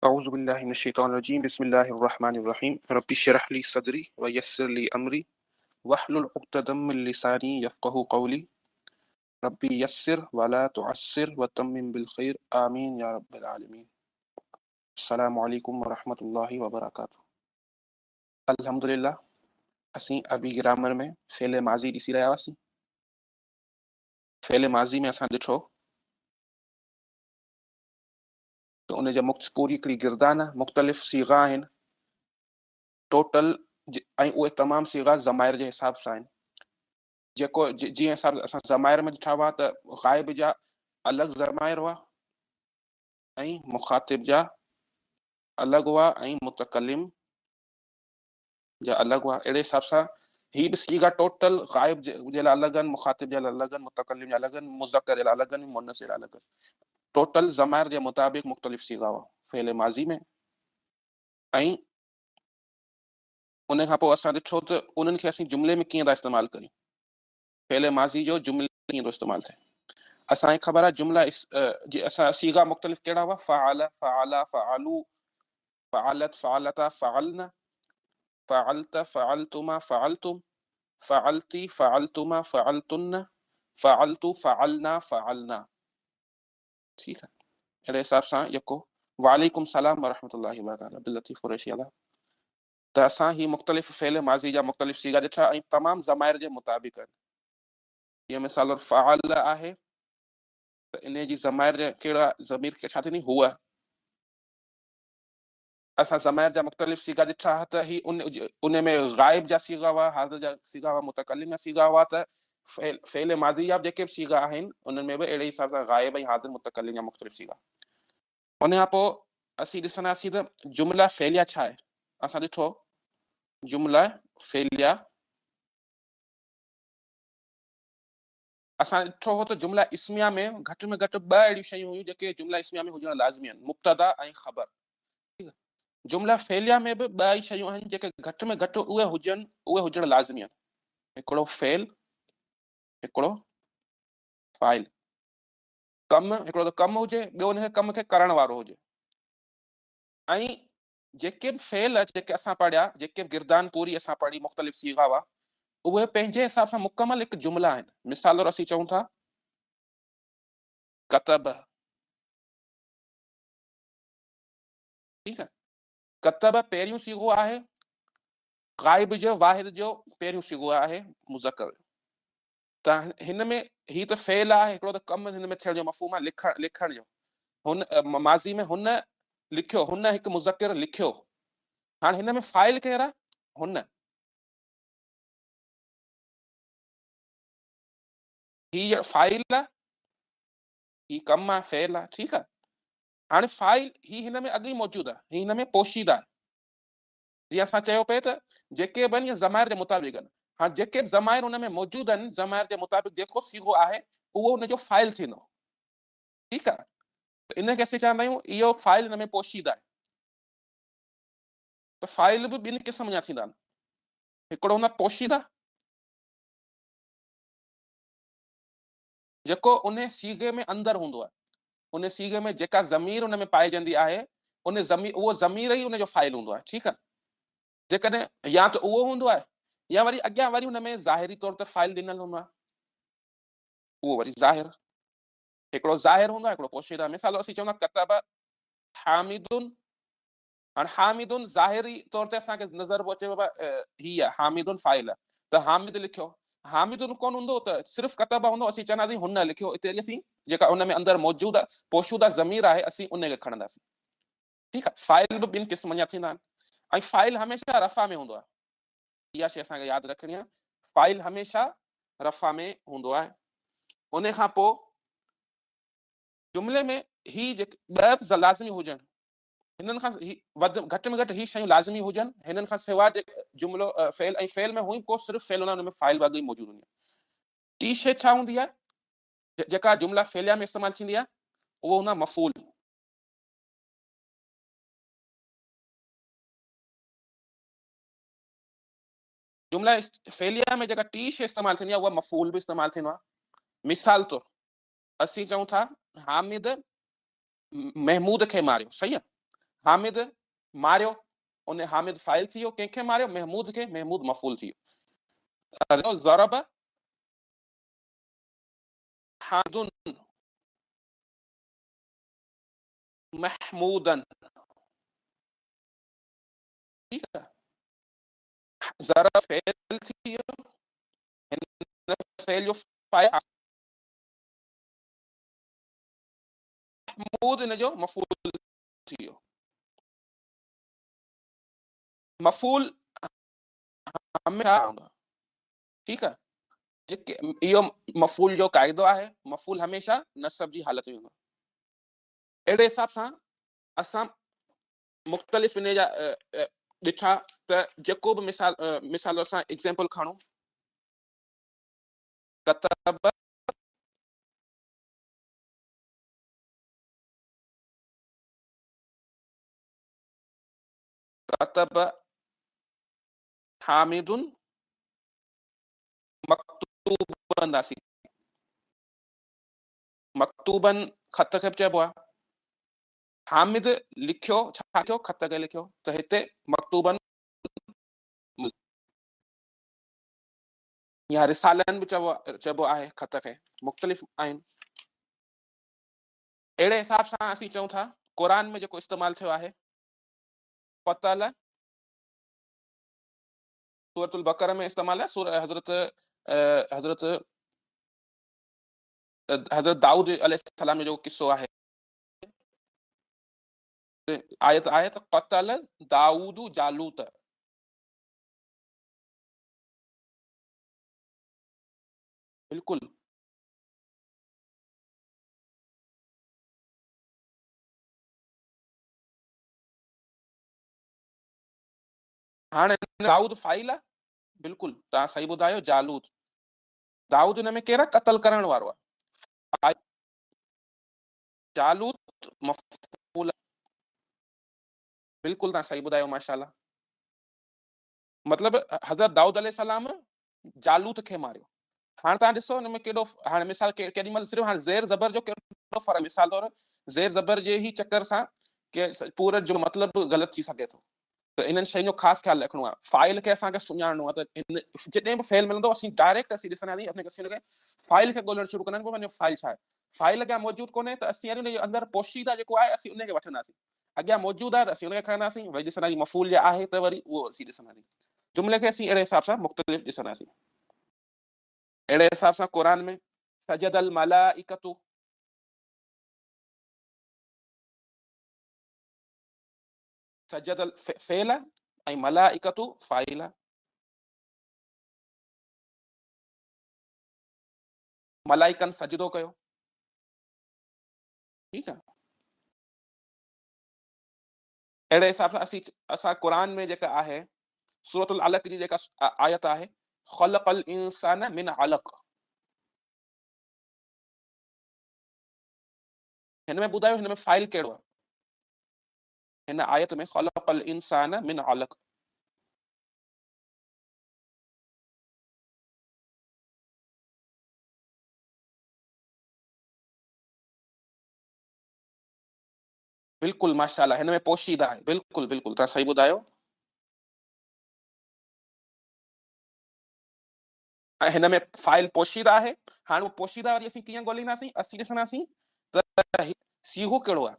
اعوذ بالله من الشيطان الرجيم بسم الله الرحمن الرحيم ربي اشرح لي صدري ويسر لي امري واحلل عقدة من لساني يفقهوا قولي ربي يسر ولا تعسر وتمم بالخير آمين يا رب العالمين السلام عليڪم ورحمة الله وبرڪاته الحمد لله اسين عربي گرامر ۾ فعل ماضي ڏسي رهيا هئاسين. فعل ماضي ۾ اسان ڏٺو ته ان جا مخت پوري هڪڙي گردان مختلف صيغا آهن ٽوٽل ۽ اهي تمام صيغا ضمائر جي حساب سان آهن جيڪو جيئن حساب اسان ضمائر ۾ ڏٺا هئا ته غائب جا الڳ ضمائر هئا ۽ مخاطب جا الڳ هئا ۽ متڪلم جا الڳ هئا اهڙي حساب سان هي به صيغا ٽوٽل غائب جي لاء الڳ آهن مخاطب جي لاء الڳ آهن متڪلم جا الڳ آهن مذڪر جي لاء الڳ آهن مؤنث جي لاء الڳ آهن ٽوٽل ضمائر جي مطابق مختلف صيغا هئا فعل ماضي ۾ ۽ ان کان پوء اسان ڏٺو ته انهن کي اسين جملي ۾ ڪيئن ٿا استعمال ڪريون فعل ماضي جو جملي ڪيئن ٿو استعمال ٿئي. اسان کي خبر آهي جملا جي اسان صيغا مختلف ڪهڙا هئا فعل، فعلا، فعلو، فعلت، فعلتا، فعلن، فعلت، فعلتما، فعلتم، فعلتي، فعلتما، فعلتن، فعلت، فعلنا، فعلنا. ٺيڪ آهي اهڙي حساب سان يڪو وعليڪم السلام ورحمة الله وبرڪاته عبداللطيف قريشي الله ته اسان هي مختلف فعل ماضي جا مختلف صيغا ڏٺا ۽ تمام ضمائر جي مطابق آهن. جيئن مثال طور فعل آهي ته انهي جي ضمائر جا ڪهڙا ضمير ڇا ٿيندي هو. اسان ضمائر جا مختلف صيغا ڏٺا ته هي ان ان ۾ غائب جا صيغا هئا، حاضر جا صيغا هئا، متڪلم جا صيغا هئا ته فعل ماضي جا به جيڪي به صيغا آهن انهن ۾ به اهڙي حساب سان غائب ۽ حاضر متڪلم جا مختلف صيغا. ان کان پوء اسين ڏسنداسين ته جمله فعليه ڇا آهي؟ اسان ڏٺو جمله فعليه اسان ڏٺو هو ته جمله اسميه ۾ گهٽ ۾ گهٽ ٻه اهڙيون شيون هيون جيڪي جمله اسميه ۾ هجڻ لازمي آهن مبتدا ۽ خبر ٺيڪ جمله فعليه ۾ به ٻه ئي شيون آهن جيڪي گهٽ ۾ گهٽ اهي هجن اهي هجڻ لازمي آهن هڪڙو فعل هڪڙو فاعل ڪم، هڪڙو ته ڪم هجي، ٻيو ان کي ڪم کي ڪرڻ وارو هجي. ۽ جيڪي به فعل جيڪي اسان پڙهيا، جيڪي به گردان پوري اسان پڙهي مختلف صيغا هئا، اهي پنهنجي حساب سان مڪمل هڪ جملا آهن. مثال طور اسين چئون ٿا ڪتب، ٺيڪ آهي، ڪتب پهريون صيغو آهي، غائب جو واحد جو پهريون صيغو آهي مذڪر جو. ته هن ۾ هي ته فعل آهي هڪڙو ته ڪم هن ۾ ٿيڻ جو مفهوم آهي لکڻ لکڻ جو هن ماضي ۾ هن لکيو هن هڪ مذڪر لکيو هاڻ هن ۾ فاعل ڪير آهي هن هي فاعل آهي هي ڪم آهي فعل آهي ٺيڪ آهي هاڻي فاعل هي هن ۾ اڳ ئي موجود آهي هي هن ۾ پوشيده آهي جيئن اسان چيو پئي ته جيڪي به آهن اهي ضمائر جي مطابق آهن. هاڻ جيڪي به ضمائر ان ۾ موجود آهن، ضمائر جي مطابق جيڪو صيغو آهي اهو ان جو فاعل ٿيندو. ٺيڪ آهي ته ان کي اسين چوندا آهيون اهو فاعل ان ۾ پوشيده آهي. ته فاعل به ٻن قسم جا ٿيندا آهن. هڪڙو هوندو آهي پوشيده جيڪو ان صيغي ۾ اندر هوندو آهي. ان صيغي ۾ جيڪا ضمير ان ۾ پائجندي آهي، ان ضمير اهو ضمير ئي ان جو فاعل هوندو آهي، ٺيڪ آهي. جيڪڏهن يا ته اهو هوندو آهي يا وري اڳيان وري ان ۾ ظاهري طور تي فاعل ڏنل هوندو آهي، اهو وري ظاهر. هڪڙو ظاهر هوندو آهي، هڪڙو پوشيده. مثال اسين چوندا ڪتب حامد، هاڻ حامد ظاهري طور تي اسان کي نظر به اچي بابا هي آهي حامد فاعل آهي ته حامد لکيو حامد ڪونه هوندو ته صرف ڪتب هوندو اسين چونداسين هن لکيو اتي وري اسين جيڪا ان ۾ اندر موجود پوشوده ضمير آهي اسين ان کي کڻنداسين ٺيڪ آهي فاعل به ٻن قسمن جا ٿيندا آهن ۽ فاعل هميشه رفع ۾ هوندو آهي اها شيء اسان کي ياد رکڻي آهي فاعل هميشه رفع ۾ هوندو آهي ان کان پوء جملي ۾ هي جيڪي ٻه لازمي هجن هنن کان هي وڌ گهٽ ۾ گهٽ هي شيون لازمي هجن هنن کان سواء جي جملو فعل ۽ فعل ۾ هونئن ڪو صرف فعل هوندو آهي ان ۾ فاعل به اڳ ئي موجود هوندي آهي ٽي شيء ڇا هوندي آهي جيڪا جمله فعليه ۾ استعمال ٿيندي آهي اهو هوندو آهي مفعول جمله فعليه ۾ جيڪا ٽي شيء استعمال ٿيندي آهي اها مفعول به استعمال ٿيندو آهي مثال طور اسين چئون ٿا حامد محمود کي ماريو صحيح آ. حامد ماريو، ان حامد فاعل ٿي ويو، ڪنهن کي ماريو؟ محمود کي، محمود مفعول ٿي ويو. ضرب حامد محمودا، ٺيڪ آهي، ضرب فعل ٿي ويو، هن فعل جو فاعل محمود، ان جو مفعول ٿي ويو. مفعول هميشه هوندو آهي، ٺيڪ آهي، جيڪي اهو مفعول جو قاعدو آهي، مفعول هميشه نصب جي حالت ۾ هوندو آهي. اهڙي حساب سان اسان مختلف ان جا ڏٺا ته جيڪو به مثال، مثال اسان ايگزامپل کڻون، ڪتب ڪتب حامد مڪتوبا داسي، مڪتوبا خط کي به چئبو آهي. حامد لکيو، ڇا لکيو؟ خط کي لکيو، ته هتي مڪتوبا يا رسالن به چئبو آهي خط کي، مختلف آهن. اهڙي حساب سان اسين چئون ٿا قرآن ۾ جيڪو استعمال ٿيو آهي قتل، سورة البقره ۾ استعمال آهي، سورة حضرت حضرت حضرت داؤد عليه السلام جو قصو آهي، آيت آهي ته قتل داؤد جالوت. بلڪل هاڻي دائود فاعل آ، بلڪل توهان صحيح ٻڌايو، جالوت دائود ان ۾ ڪير آ؟ قتل ڪرڻ وارو آ، جالوت مفعول. بلڪل توهان صحيح ٻڌايو ماشاءالله. مطلب حضرت دائود عليه السلام جالوت کي ماريو. هاڻ توهان ڏسو ان ۾ ڪيڏو، هاڻ مثال ڪيڏي مهل صرف هاڻ زير زبر جو ڪيڏو فرق، مثال طور زير زبر جي ئي چڪر سان ڪي پورو جو مطلب به غلط ٿي سگهي ٿو. ته انهن شين جو خاص خيال رکڻو آهي، فاعل کي اسان کي سڃاڻڻو آهي ته هن جڏهن به فعل ملندو اسين ڊائريڪٽ اسين ڏسنداسين، اسين ان کي فاعل کي ڳولڻ شروع ڪنداسين، پوء پنهنجو فاعل ڇا آهي. فاعل اڳيان موجود ڪونهي ته اسين ان جي اندر پوشيده جيڪو آهي اسين ان کي وٺنداسين، اڳيان موجود آهي ته اسين ان کي کڻنداسين، وري ڏسنداسين مفعول جي آهي ته وري اهو اسين ڏسنداسين. جملي کي اسين اهڙي حساب سان مختلف ڏسنداسين. اهڙي حساب سان قرآن ۾ سجد الملائڪة، سجد فعل ۽ ملائڪة فاعل، ملائڪن سجدو ڪيو، ٺيڪ آهي. اهڙي حساب سان اسين اسان قرآن ۾ جيڪا آهي سورة العلق جي جيڪا آيت آهي خلق الانسان من علق، هن ۾ ٻڌايو هن ۾ فاعل ڪهڙو آهي؟ هن آيت ۾ خلق الانسان من علق، بلڪل ماشاءالله هن ۾ پوشيده آهي، بلڪل بلڪل توهان صحيح ٻڌايو. ۽ هن ۾ فاعل پوشيده آهي. هاڻ اهو پوشيده وري اسين ڪيئن ڳولينداسين؟ اسين ڏسنداسين ته هي صيغو ڪهڙو آهي،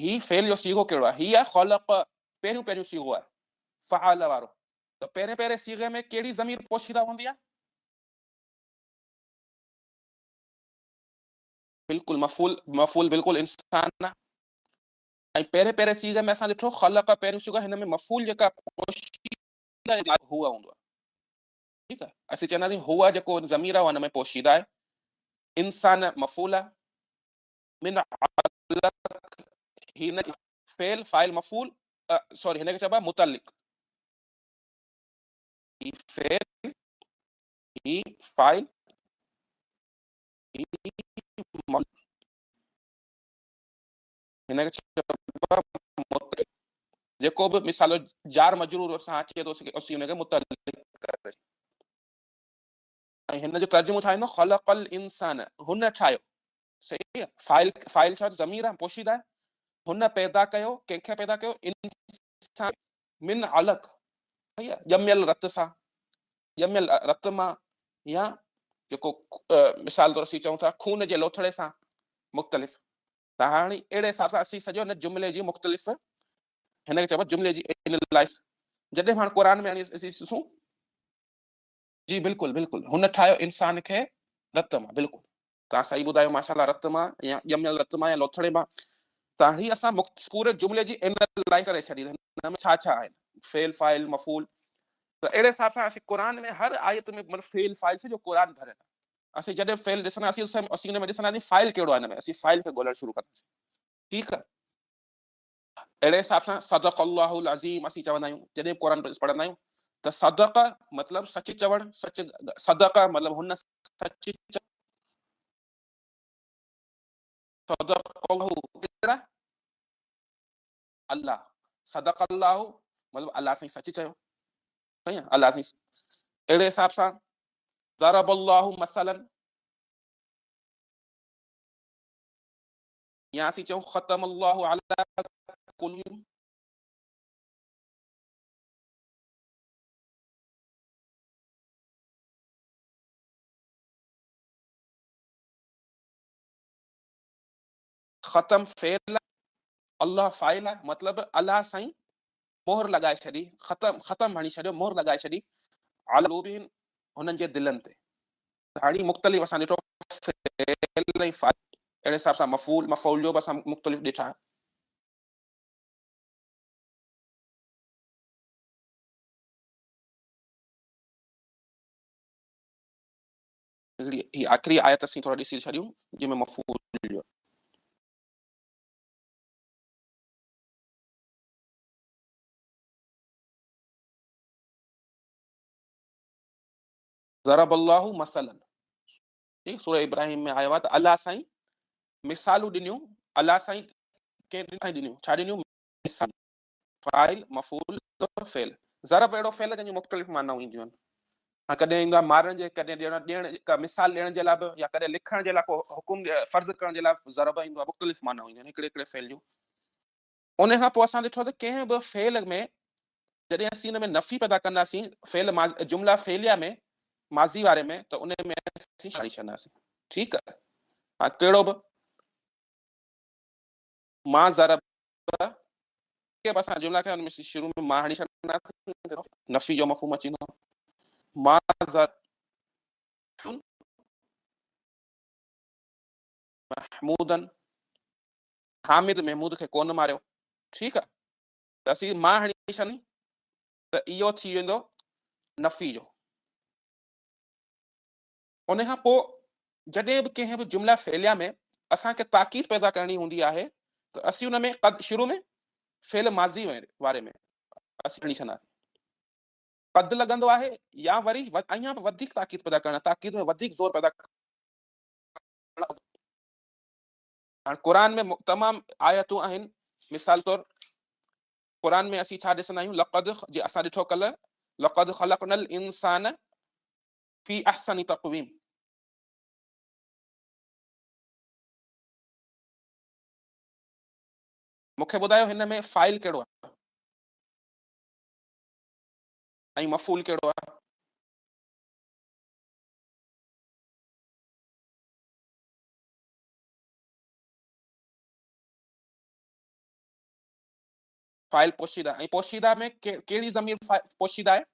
هي فعل جو صيغو ڪهڙو آهي. هي آهي خلق، پهريون پهريون صيغو آهي فعل وارو، ته پهرين پهرين صيغي ۾ ڪهڙي ضمير پوشيده هوندي آهي؟ بلڪل مفعول، مفعول بلڪل انسان آهي. ۽ پهرين پهرين صيغي ۾ اسان ڏٺو خلق پهريون صيغو، هن ۾ مفعول جيڪا پوشيده هو هوندو آهي، ٺيڪ آهي. اسين چونداسين هو جيڪو ضمير آهي هن ۾ پوشيده آهي، انسان مفعول آهي، من علق هن فعل فاعل مفعول، سوري هن کي چئبو آهي متعلق، هي فعل هي فاعل هن کي چئبو آهي متعلق، جيڪو به مثال جار مجرور سان اچي ٿو اسين ان کي متعلق ڪري، ۽ هن جو ترجمو ڇا ايندو؟ خلق الانسان، هن ٺاهيو، صحيح آهي. فاعل، فاعل ڇا ضمير آهي پوشيده آهي، هن پيدا ڪيو، ڪنهن کي پيدا ڪيو؟ انسان من علق، صحيح آهي، ڄميل رت سان، ڄميل رت مان يا جيڪو مثال طور اسين چئون ٿا خون جي لوٿڙي سان مختلف. ته هاڻي اهڙي حساب سان اسين سڄو هن جملي جي مختلف هن کي چئبو جملي جي انالائز. جڏهن هاڻ قرآن ۾ آڻي اسين ڏسون، جي بلڪل بلڪل هن ٺاهيو انسان کي رت مان، بلڪل توهان صحيح ٻڌايو ماشاء الله، رت مان يا ڄميل رت مان يا لوٿڙي مان. ته هي اسان پوري جملي جي انالائز ڪري ڇڏي ته هن ۾ ڇا ڇا آهن، فعل فاعل مفعول. ته اهڙي حساب سان اسين قرآن ۾ هر آيت ۾ مطلب فعل فاعل سڄو قرآن ڀريل آهي. اسين جڏهن فعل ڏسنداسين اسين ان ۾ ڏسنداسين فاعل ڪهڙو آهي، هن ۾ اسين فاعل کي ڳولڻ شروع ڪنداسين. ٺيڪ آهي، اهڙي حساب سان صدق الله العظيم اسين چوندا آهيون جڏهن به قرآن پڙهندا آهيون ته صدق مطلب سچ چوڻ، سچ صدق مطلب هن سچ صدق الله ڪير آهي؟ الله. صدق الله مطلب الله سائين سچ چيو، صحيح آهي، الله سائين. اهڙي حساب سان ضرب الله مثلا يا اسين چئون ختم الله علي قلوبهم. ختم فعل الله فاعل آهي، مطلب الله سائين مهر لڳائي ڇڏي، ختم ختم هڻي ڇڏيو، مهر لڳائي ڇڏي علي قلوبهم هنن جي دلن تي. هاڻي مختلف اسان ڏٺو فعل ۽ فاعل، اهڙي حساب سان مفعول مفعول جو به اسان مختلف ڏٺا. هڪڙي هي آخري آيت اسين ٿورا ڏسي ڇڏيون جنهن ۾ مفعول جو ضرب الله مثلا، ٺيڪ، سوره ابراهيم ۾ آيو آهي ته الله سائين مثالون ڏنيون، الله سائين ڪنهن ڏنيون، ڇا ڏنيون؟ مثال، فاعل، مفعول، فعل. ضرب اهڙو فعل جنهن جون مختلف معنائون اينديون آهن. ها ڪڏهن ايندو آهي مارڻ جي، ڪڏهن ڏيڻ ڏيڻ ڪا مثال ڏيڻ جي لاء به، يا ڪڏهن لکڻ جي لاء ڪو حڪم فرض ڪرڻ جي لاء ضرب ايندو آهي. مختلف معنائون اينديون آهن هڪڙي هڪڙي فعل جون. ان کان پوء اسان ڏٺو ته ڪنهن به فعل ۾ جڏهن اسين ان ۾ نفي پيدا ڪنداسين فعل جمله فعليه ۾ ماضي واري ۾ ته ان ۾ اسين ڇاڙي ڇڏنداسين. ٺيڪ آهي، ها ڪهڙو به ما ضرب ڪي به اسان جملا کي ان ۾ شروع ۾ ما هڻي ڇڏنداسين، نفي جو مفهوم اچي ويندو. ما ضرب محمودن، حامد محمود کي ڪونه ماريو. ٺيڪ آ، ته اسين ما هڻي ڇڏي ته اهو ٿي ويندو نفي جو. ان کان پوء جڏهن به ڪنهن به جمله فعليه ۾ اسان کي تاڪيد پيدا ڪرڻي هوندي آهي ته اسين ان ۾ قد شروع ۾ فعل ماضي واري ۾ اسين هڻي ڇڏنداسين، قد لڳندو آهي، يا وري اڃا به وڌيڪ تاڪيد پيدا ڪرڻ، تاڪيد ۾ وڌيڪ زور پيدا ڪرڻ. هاڻ قرآن ۾ تمام آيتون آهن، مثال طور قرآن ۾ اسين ڇا ڏسندا آهيون؟ لقد جي اسان ڏٺو ڪلهه، لقد خلقنا الانسان في احسن تقويم. مون کي ٻڌايو هن ۾ فاعل ڪهڙو آهي ۽ مفعول ڪهڙو آهي؟ فاعل پوشيده ۽ پوشيده ۾ ڪهڙي ضمير پوشيده آهي؟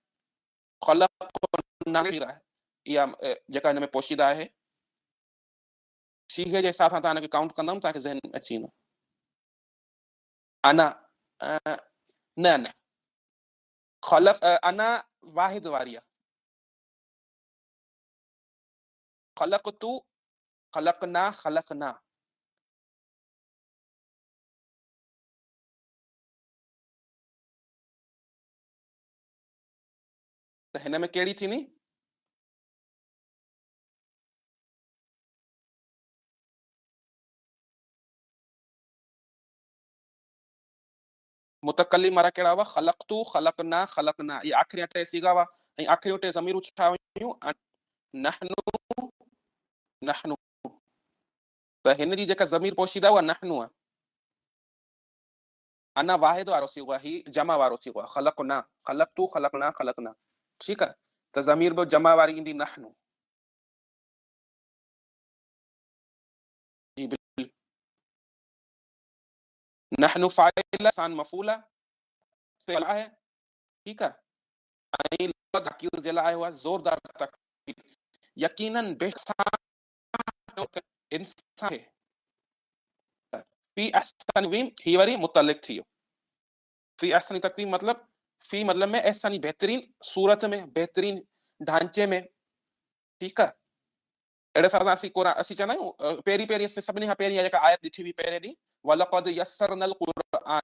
خلقنا آهي اها جيڪا هن ۾ پوشيده آهي. صيغي جي حساب سان توهان هن کي ڪائونٽ ڪندم توهان کي ذهن ۾ اچي ويندو. انا نه نه خلق انا واحد واري آهي. خلقت خلقنا خلقنا. ته هن ۾ ڪهڙي ٿيندي؟ متڪلم وارا ڪهڙا هئا؟ خلقت خلقنا خلقنا. اهي آخريان ٽي صيغا هئا ۽ آخريون ٽي ضميرون ڇا هيون؟ نحن نحن. ته هن جي جيڪا ضمير پوشيده اها نحن آهي. انا واحد وارو صيغو آهي، هي جمع وارو صيغو آهي، خلقنا، خلقت، خلقنا، خلقنا، ٺيڪ آهي ته ضمير به جمع واري ايندي نحن. جي بلڪل نحن فاعل سان مفعول فعل آهي، ٺيڪ آهي، ۽ تاڪيد جي لاء آيو آهي، زوردار تاڪيد، يقيناً بيشڪ انسان کي في احسن تقويم، هي وري متعلق ٿي ويو. في احسن تقويم مطلب في مطلب ۾ احسن بهترين صورت ۾ بهترين ڍانچي ۾، ٺيڪ آهي. اهڙي حساب سان اسين قرآن اسين چوندا آهيون پهرين پهرين اسين سڀني کان پهرين جيڪا آيت ڏٺي هئي پهرين ڏينهن ولقد يسرنا القرآن،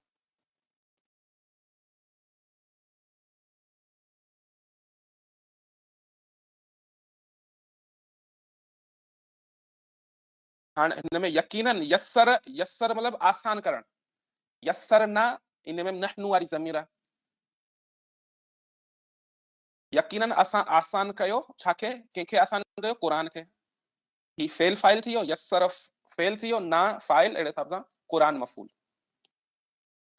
هاڻ هن ۾ يقيناً يسر، يسر مطلب آسان ڪرڻ، يسرنا ان ۾ نحن واري ضمير آهي، يقيناً اسان آسان ڪيو ڇا کي، ڪنهن کي آسان ڪيو، قرآن کي. هي فعل فاعل ٿي ويو، يسر فعل ٿي ويو، نا فاعل، اهڙي حساب سان قرآن مفعول.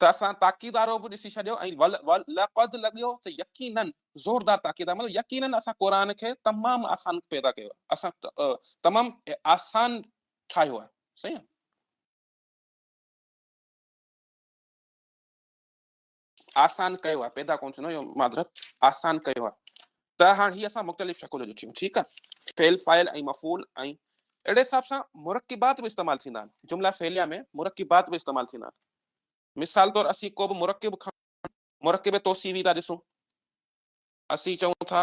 ته اسان تاڪيد وارو به ڏسي ڇڏيو ۽ ولقد لڳيو ته يقيناً زوردار تاڪيد آهي، مطلب يقيناً اسان قرآن کي تمام آسان پيدا ڪيو آهي، اسان تمام آسان ٺاهيو آهي، صحيح آهي. آسان ڪيو آهي، پيدا ڪونه ٿيندو اهو معذرت، آسان ڪيو آهي. ته هاڻ هي اسان مختلف شڪلون ڏٺيون، ٺيڪ آهي، فعل فاعل ۽ مفعول ۽ اهڙي حساب سان مرڪبات به استعمال ٿيندا آهن، جمله فعليه ۾ مرڪبات به استعمال ٿيندا آهن. مثال طور اسين ڪو به مرڪب کڻون، مرڪب توصيفي ٿا ڏسون، اسين چئون ٿا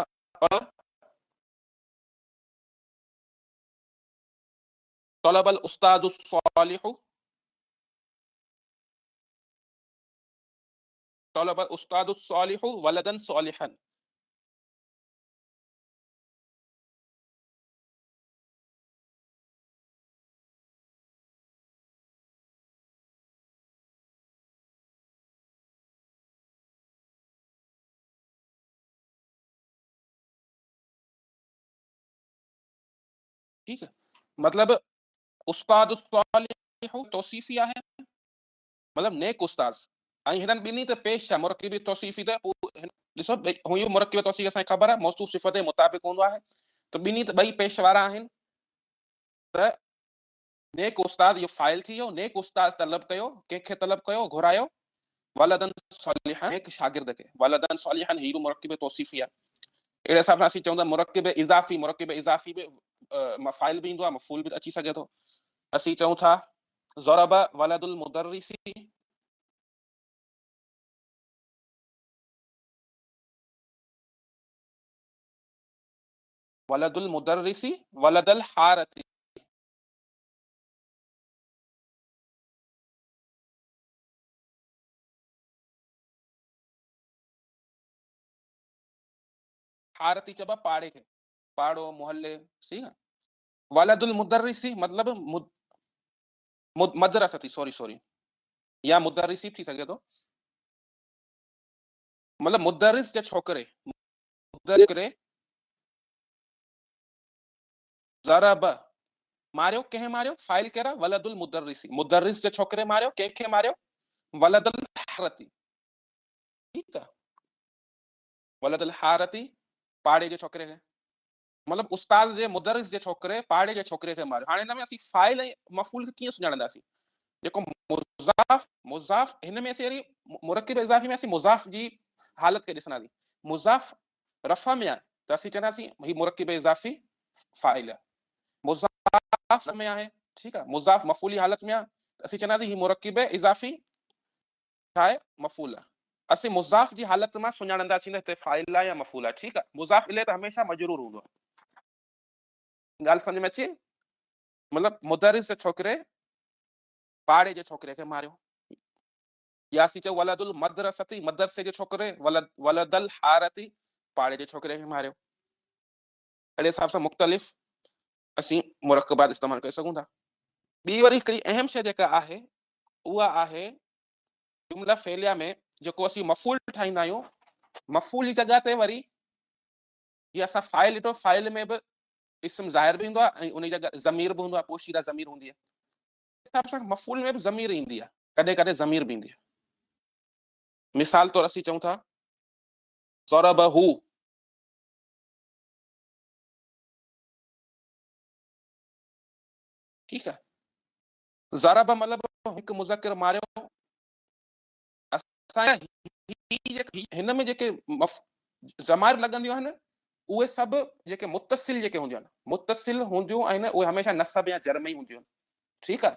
طلب الاستاذ الصالح، طلب الاستاذ الصالح ولدا صالحا. ٺيڪ مطلب استاد الصالح توصيفي آهي، مطلب نيڪ استاد، ۽ هنن ٻنهي تي پيش آهي مرڪبي توصيفي ته پوء ڏسو هونئن به مرڪبي توصيفي اسان کي خبر آهي موصوف صفت جي مطابق هوندو آهي ته ٻنهي ته ٻئي پيش وارا آهن ته نيڪ استاد اهو فاعل ٿي ويو، نيڪ استاد طلب ڪيو، ڪنهن کي طلب ڪيو، گهرايو، ولدن صالحا نيڪ شاگرد کي، ولدن صالحا هي به مرڪب توصيفي آهي. اهڙي حساب سان اسين چئون ٿا مرڪب اضافي، مرڪب اضافي به فاعل به ايندو آهي مفعول به اچي سگهي ٿو. اسين چئون ٿا ضرب ولد المدرس، ولد المدرس ولد الحارة، حارتي چئبو آهي پاڙي کي، پاڙو، محلي، صحيح آهي. ولد المدرس مطلب مدرستي، سوري سوري، يا مدرسي به ٿي سگهي ٿو، مطلب مدرس جي ڇوڪري، مدرس ضرب ماريو، ڪنهن ماريو، فاعل ڪير آهي، ولد المدرسي، مدرس جي ڇوڪري ماريو، ڪنهن کي ماريو، ولد الحارتي، ٺيڪ آهي، ولد الحارتي پاڙي جي ڇوڪري کي، مطلب استاد جي مدرس جي ڇوڪري پاڙي جي ڇوڪري کي ماريو. هاڻي هن ۾ اسين فاعل ۽ مفعول کي ڪيئن سڃاڻنداسين؟ جيڪو مضاف، مضاف هن ۾ اسين وري مرڪب اضافي ۾ اسين مضاف جي حالت کي ڏسنداسين. مضاف رفع ۾ آهي ته اسين چونداسين هي مرڪب اضافي فاعل آهي. مضاف ۾ آهي، ٺيڪ آهي، مضاف مفعولي حالت ۾ آهي ته اسين چونداسين هي مرڪب اضافي ڇا آهي؟ مفعول آهي. اسين مضاف جي حالت مان سڃاڻنداسين ته هتي فاعل آهي يا مفعول آهي، ٺيڪ آهي. مضاف اليه ته هميشه مجرور هوندو آهي. ڳالهه سمجهه ۾ اچي؟ مطلب مدرس جي ڇوڪري پاڙي جي ڇوڪري کي ماريو، يا اسين چئون ولد المدرستي مدرسي جي ڇوڪري، ولد ولد الحارتي پاڙي جي ڇوڪري کي ماريو. اهڙي حساب سان مختلف اسين مرڪبات استعمال ڪري سگهون ٿا. ٻي وري هڪڙي اهم شيء جيڪا آهي اها آهي جمله فعليه ۾ جيڪو اسين مفعول ٺاهيندا آهيون، مفعول جي جڳهه تي وري جيئن اسان فاعل ڏٺو، فاعل ۾ به اسم ظاهر به ايندو آهي ۽ ان جي جڳهه ضمير به هوندو آهي، پوشيده ضمير هوندي آهي. حساب سان مفعول ۾ به ضمير ايندي آهي، ڪڏهن ڪڏهن ضمير به ايندي آهي. مثال طور اسين چئون ٿا ضربه، ٺيڪ آهي. ضرب مطلب هڪ مذڪر ماريو. اسان هن ۾ جيڪي ضمائر لڳنديون آهن اهي سڀ جيڪي متصل جيڪي هونديون آهن، متصل هونديون آهن، اهي هميشه نصب يا جر ۾ ئي هونديون آهن. ٺيڪ آهي.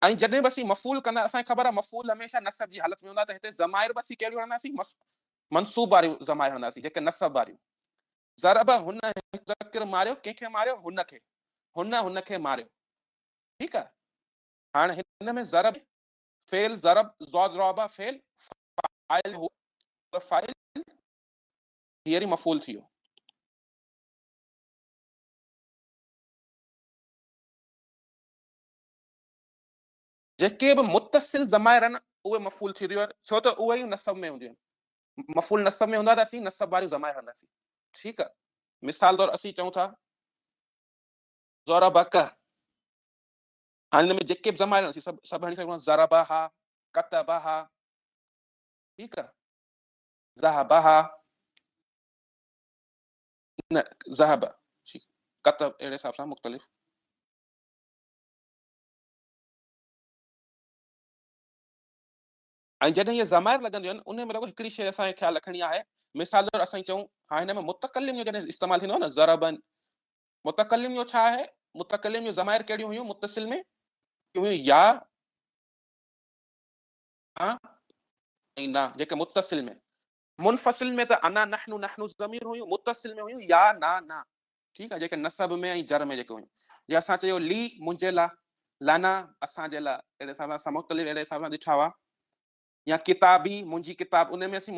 ۽ جڏهن به اسين مفعول ڪندا، اسان کي خبر آهي مفعول هميشه نصب جي حالت ۾ هوندا، ته هتي ضمائر به اسين ڪهڙيون هڻنداسين؟ منصوب واريون ضمائر هڻنداسين، جيڪي نصب واريون. ضرب هن مذڪر ماريو، ڪنهن کي ماريو؟ هن کي. هن هن کي ماريو. ٺيڪ آهي. هاڻ هن ۾ ضرب فعل، ضرب ضرب فعل، فاعل هو فاعل، هي وري مفعول ٿي ويو. جيڪي به متصل ضمائر آهن اهي مفعول ٿي رهيون آهن، ڇو ته اهي ئي نصب ۾ هونديون آهن. مفعول نصب ۾ هوندا ته اسين نصب واريون ضمائر هڻنداسين. ٺيڪ آهي. مثال طور اسين چئون ٿا ضربک. هاڻي هن ۾ جيڪي به ضمائر آهن اسين سڀ سڀ هڻي سگهون ٿا. ضربها، ڪتبها، ٺيڪ آهي، ذهبها، نه ذهب، ٺيڪ، ڪتب، اهڙي حساب سان مختلف. ۽ جڏهن اهي ضمائر لڳنديون آهن ان ۾ رڳو هڪڙي شيء اسان کي خيال رکڻي آهي. مثال طور اسان چئون ها هن ۾ متڪلم جو جڏهن استعمال ٿيندو آهي نه ضربن، متڪلم جو ڇا آهي؟ متڪلم جو ضمائر ڪهڙيون هيون متصل ۾ هيون؟ يا ۽ نا، جيڪي متصل ۾. منفصل ۾ ته انا نحن نحن ضمير هيون، متصل ۾ هيون يا نا نا. ٺيڪ آهي، جيڪي نصب ۾ ۽ جر ۾ جيڪي هيون. جي اسان چيو لي منهنجي لاء، لنا اسان جي لاء، اهڙي حساب سان اسان مختلف اهڙي حساب سان ڏٺا هئا. يا ڪتابي منهنجي ڪتاب، ان ۾ اسين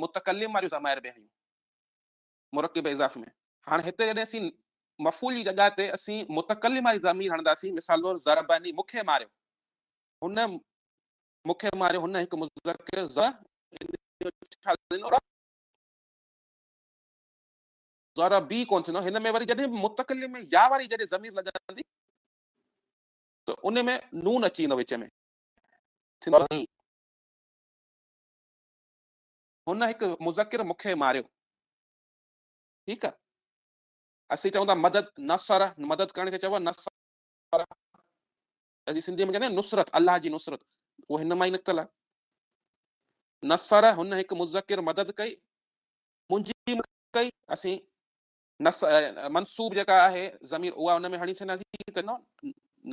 متڪلم واريون ضمائر به هيون مرڪب اضافي ۾. هاڻي هتي جڏهن اسين مفعول جي جڳهه تي اسين متڪلم واري ضمير هڻنداسين، مثال طور ضربني مون کي ماريو، هن مون کي ماريو، هن هڪ مذڪر ض ان جو ڇا ٿيندو؟ ضربي ڪونه ٿيندو. هن ۾ وري جڏهن به متڪلم ۾ يا واري جڏهن ضمير لڳندي ته ان ۾ نون اچي ويندو وچ ۾ ٿيندو ني. هن هڪ مذڪر مون کي ماريو. ٺيڪ آ. اسين چئون ٿا مدد، نصر، مدد ڪرڻ کي چئبو آ نصر. اسين سنڌي ۾ چوندا آهيون نصرت، الله جي نصرت، اهو هن مان ئي نڪتل آ. نصر، هن هڪ مذڪر مدد ڪئي، منهنجي مدد ڪئي. اسين نص منصوب جيڪا آهي ضمير اها ان ۾ هڻي ڇڏينداسين ته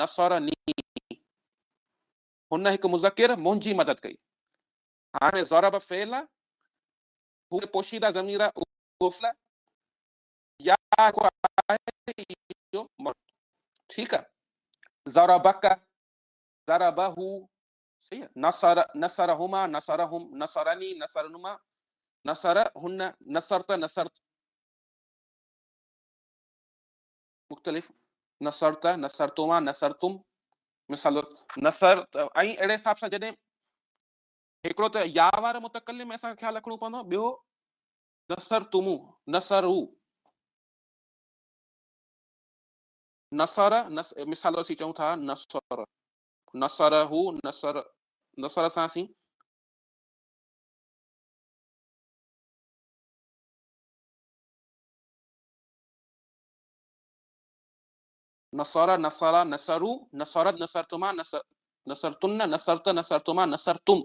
نصرني، هن هڪ مذڪر منهنجي مدد ڪئي. هاڻي ضرب فعل آهي، هو پوشيده ضمير آهي، اهو فعل آهي، يا جيڪو آهي اهو مفعول. ٺيڪ آهي. ضربک، ضربه، صحيح آهي. نصر، نصرهما، نصرهم، نصرني، نصرنما، نصرهن، نصرت، نصرت، مختلف، نصرت، نصرتما، نصرتم، مثال نصر. ۽ اهڙي حساب سان جڏهن هڪڙو ته يا وارو متڪلم ۾ اسان کي خيال رکڻو پوندو، ٻيو نصرتمو، نصرو، نصر، نص، مثال اسين چئون ٿا نصر، نصره، نصر، نصر سان اسين نصر، نصر، نصرو، نصرت، نصرتما، نصرتن، نصرت، نصرتما، نصرتم،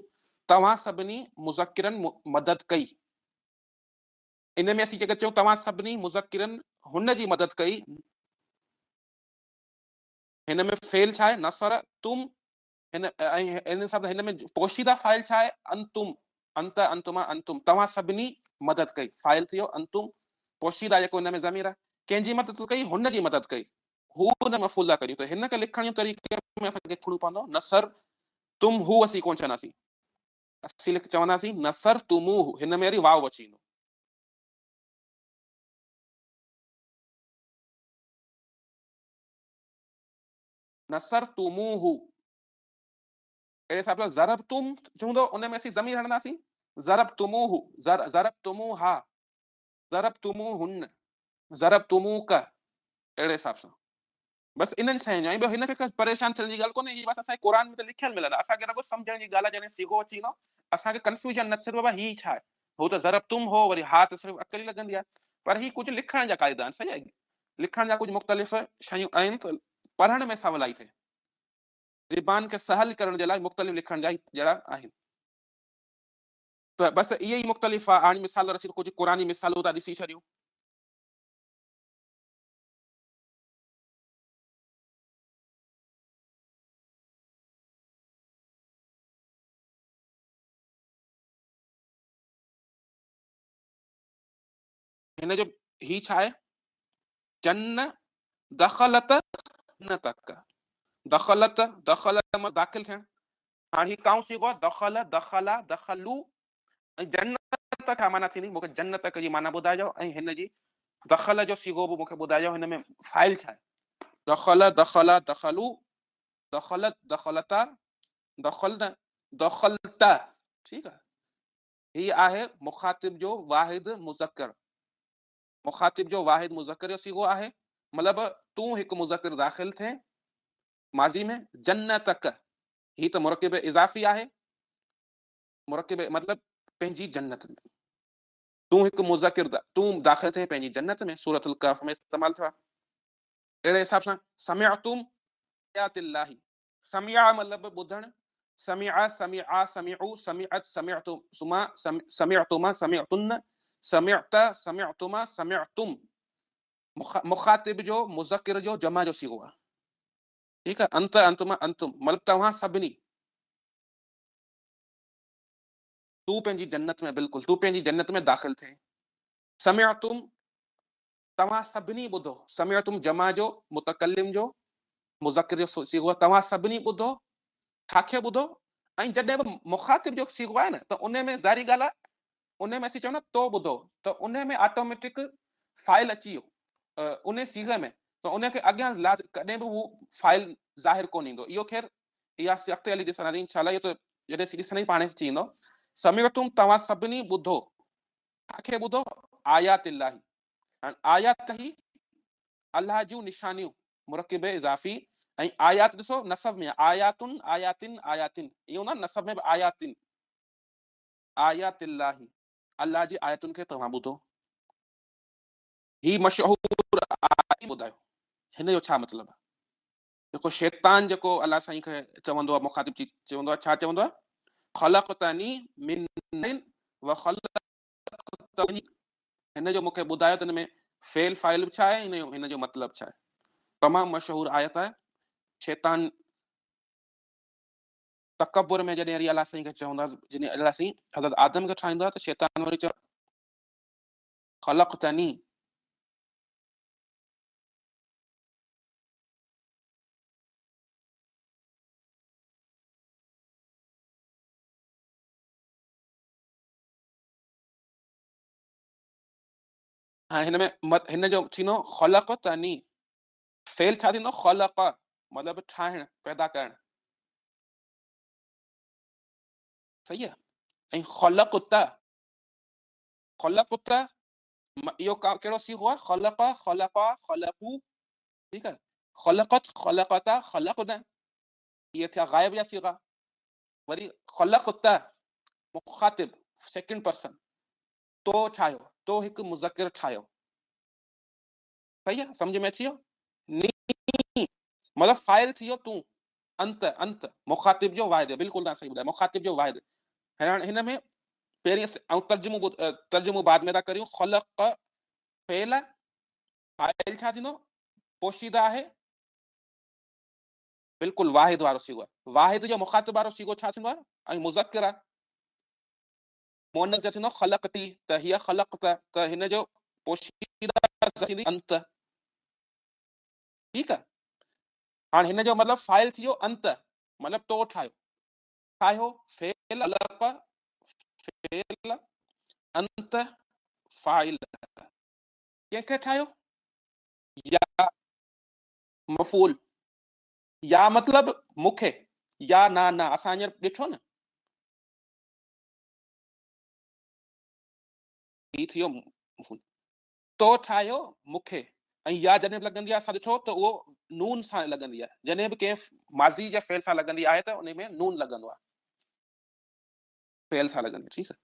توهان سڀني مذڪرن مدد ڪئي. ان ۾ اسين جيڪر چئون توهان سڀني مذڪرن هن جي مدد ڪئي، هن ۾ فعل ڇا آهي؟ نصر تم. هن ۽ ان حساب سان هن ۾ پوشيده فاعل ڇا آهي؟ انتم، انت، انتما، انتم، توهان سڀني مدد ڪئي، فاعل ٿي ويو انتم، پوشيده جيڪو هن ۾ ضمير آهي، ڪنهن جي مدد ڪئي؟ هن جي مدد ڪئي، هو هن مفعول ادا ڪريون ته هن کي لکڻ جي طريقي ۾ اسان کي لکڻو پوندو نصر تم هو، اسين ڪونه چونداسين، اسين لک چونداسين نصر تموه، هن ۾ وري واو اچي ويندو. نصرتموه، اهڙي حساب سان ضربتم جو هوندو ان ۾ اسين ضمير هڻنداسين ضربتموه، ضربتموها، ضربتموهن، ضربتموڪ، اهڙي حساب سان بس انهن شين جو. ۽ ٻيو هن کي پريشان ٿيڻ جي ڳالهه ڪونهي، هي بس اسان کي قرآن ۾ ته لکيل ملندا، اسان کي رڳو سمجهڻ جي ڳالهه آهي. جڏهن صيغو اچي ويندو اسان کي ڪنفيوزن نه ٿئي ته بابا هي ڇا آهي؟ هو ته ضربتم هو وري ها ته صرف عقل ئي لڳندي آهي. پر هي ڪجهه لکڻ جا قاعدا آهن صحيح آهي. لکڻ جا ڪجهه مختلف شيون آهن ته پڙهڻ ۾ سولائي ٿئي. زبان کي سهل ڪرڻ جي لاء مختلف لکڻ جا جهڙا آهن. ته بس اهي ئي مختلف آهي. هاڻي مثال رسي ڪجهه قرآني مثالون ٿا ڏسي ڇڏيون. هن جو هي ڇا آهي؟ جن دخلت جنتک دخلت دخل مان داخل ٿيڻ. هاڻي هي ڪائون صيغو آهي؟ دخل دخلا دخلو ۽ جنت ڇا معنيٰ ٿيندي؟ مونکي جنتک جي معنيٰ ٻڌائجو ۽ هن جي دخل جو صيغو به مونکي ٻڌائجو هن ۾ فاعل ڇا آهي؟ دخل دخلا دخلو دخلت دخلتا دخلنا دخلت ٺيڪ آهي. هي آهي مخاطب جو واحد مذڪر. مخاطب جو واحد مذڪر جو صيغو آهي مطلب تون هڪ مذڪر داخل ٿين ماضي ۾ جنتک هي ته مرڪب اضافي آهي مرڪب مطلب پنهنجي جنت ۾ تون هڪ مذڪر تون داخل ٿين پنهنجي جنت ۾ سورة الڪهف ۾ استعمال ٿيو آهي. اهڙي حساب سان سمعتم آيات الله سمع مطلب ٻڌڻ، سمع، سمعا، سمعو، سمعت، سمعتما، سمعتما، سمعتن، سمعت، سمعتما، سمعتم مخاطب جو مذڪر جو جمع جو صيغو آهي. ٺيڪ آهي، انت، انتما، انتم مطلب توهان سڀني. تون پنهنجي جنت ۾ بلڪل تون پنهنجي جنت ۾ داخل ٿئين. سمعتم توهان سڀني ٻڌو، سمعتم جمع جو متڪلم جو مذڪر جو صيغو آهي، توهان سڀني ٻڌو، ڇا کي ٻڌو؟ ۽ جڏهن به مخاطب جو صيغو آهي نه ته ان ۾ ظاهري ڳالهه آهي ان ۾ اسين چئون نه تو ٻڌو ته ان ۾ آٽوميٽڪ فاعل اچي ويو ان صيغي ۾ ته ان کي اڳيان لازم ڪڏهن به هو فاعل ظاهر ڪونه ايندو. اهو خير اها اسين اڳتي هلي ڏسنداسين انشاء الله، اهو ته جڏهن اسين ڏسنداسين پاڻ اچي ويندو. سمعتم توهان سڀني ٻڌو، ڇا کي ٻڌو؟ آيات الله، هاڻ آيات هي الله جون نشانيون مرڪب اضافي ۽ آيات ڏسو نصب ۾ آياتن آياتن آياتن ايئن هوندو آهي نصب ۾ به آياتن آيات الله الله جي آيتن کي توهان ٻڌو. هي مشهور آيت ٻڌايو هن جو ڇا مطلب آهي؟ جيڪو شيطان جيڪو الله سائين کي چوندو آهي مخاطب ٿي چوندو آهي ڇا چوندو آهي؟ خلقتني من نار وخلقته هن جو مونکي ٻڌايو ته هن ۾ فعل فاعل به ڇا آهي هن جو هن جو مطلب ڇا آهي؟ تمام مشهور آيت آهي. شيطان تڪبر ۾ جڏهن وري الله سائين کي چوندو آهي جڏهن الله سائين حضرت آدم کي ٺاهيندو آهي ته شيطان وري چوندو خلقتني هاڻي هن ۾ هن جو ٿيندو خلقتني فعل ڇا ٿيندو خلق مطلب ٺاهڻ پيدا ڪرڻ صحيح آهي ۽ خلقت خلقت اهو ڪهڙو صيغو آهي خلق خلقا خلقو ٺيڪ آهي خلقت خلقتا خلقنا اهي ٿيا غائب جا صيغا وري خلقت مخاطب سيڪنڊ پرسن تو ٺاهيو تو هڪ مذڪر ٺاهيو صحيح آهي سمجھ ۾ اچي ويو ني مطلب فاعل ٿي ويو تون انت انت مخاطب جو واحد بلڪل تان صحيح ٻڌايو مخاطب جو واحد هاڻ هن ۾ پهرين ۽ ترجمو ترجمو بعد ۾ ٿا ڪريون خلق فعل فاعل ڇا ٿيندو پوشيده آهي بلڪل واحد وارو صيغو آهي واحد جو مخاطب وارو صيغو ڇا ٿيندو آهي ۽ مذڪر آهي مؤنث جو ٿيندو خلقتي ته هي خلقت ته هن جو پوشيده ٿيندي انت ٺيڪ آهي هاڻ هن جو مطلب فاعل ٿي ويو انت مطلب تو ٺاهيو ٺاهيو فعل خلق فعل انت فاعل ڪنهن کي ٺاهيو يا مفعول يا مطلب مون کي يا نا نا اسان هينئر ڏٺو نه هي ٿي ويو مفعول تو ٺاهيو مون کي ۽ يا جڏهن به لڳندي آهي اسان ڏٺو ته اهو نون سان لڳندي آهي جڏهن به ڪنهن ماضي جي فعل سان لڳندي آهي ته ان ۾ نون لڳندو آهي. فعل سان لڳندي ٺيڪ آهي.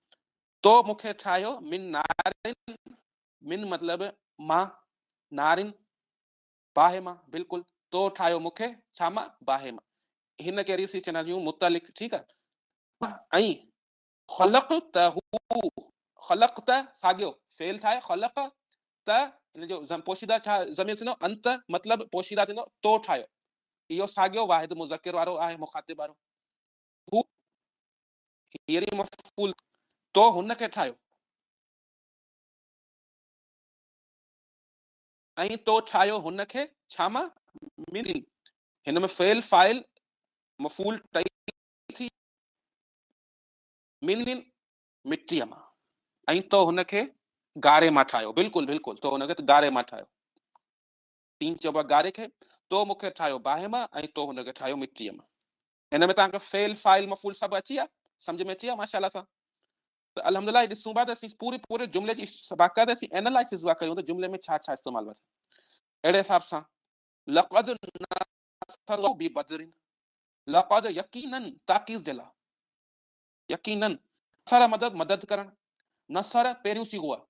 تو مون کي ٺاهيو من نارن، من مطلب مان، نارن باهه مان، بلڪل تو ٺاهيو مون کي ڇا مان؟ باهه مان. هن کي ريسي چوندا آهيون متعلق ٺيڪ آهي. ۽ خلقته، خلقت ساڳيو فعل ٺاهي خلق ته ان جو پوشيده ڇا ضمير ٿيندو انت مطلب پوشيده ٿيندو تو ٺاهيو. اهو ساڳيو واحد مذڪر وارو آهي مخاطب وارو. هو هيئري مفعول تو هن کي ٺاهيو. ۽ تو ٺاهيو هن کي ڇا مان؟ من هن ۾ فعل فاعل مفعول ٽئي ٿي من مٽيء مان ۽ تو هن کي گاري مان ٺاهيو بلڪل بلڪل تو هن کي گاري مان ٺاهيو. تين چئبو آهي گاري کي، تو مون کي ٺاهيو باهه مان ۽ تو هن کي ٺاهيو مٽيء مان. هن ۾ توهان کي فعل، فاعل، مفعول سڀ اچي ويا؟ سمجهه ۾ اچي ويا ماشاء الله سان؟ ته الحمد لله ڏسون پيا ته اسين پوري پوري جملي جي باقاعده اسين اينالائسز پيا ڪريون ته جملي ۾ ڇا ڇا استعمال پيا ٿئي. اهڙي حساب سان لقد نصر الله ببدر، لقد يقيناً تاڪيد جي لاء، يقيناً نصر مدد مدد ڪرڻ، نصر پهريون صيغو آهي،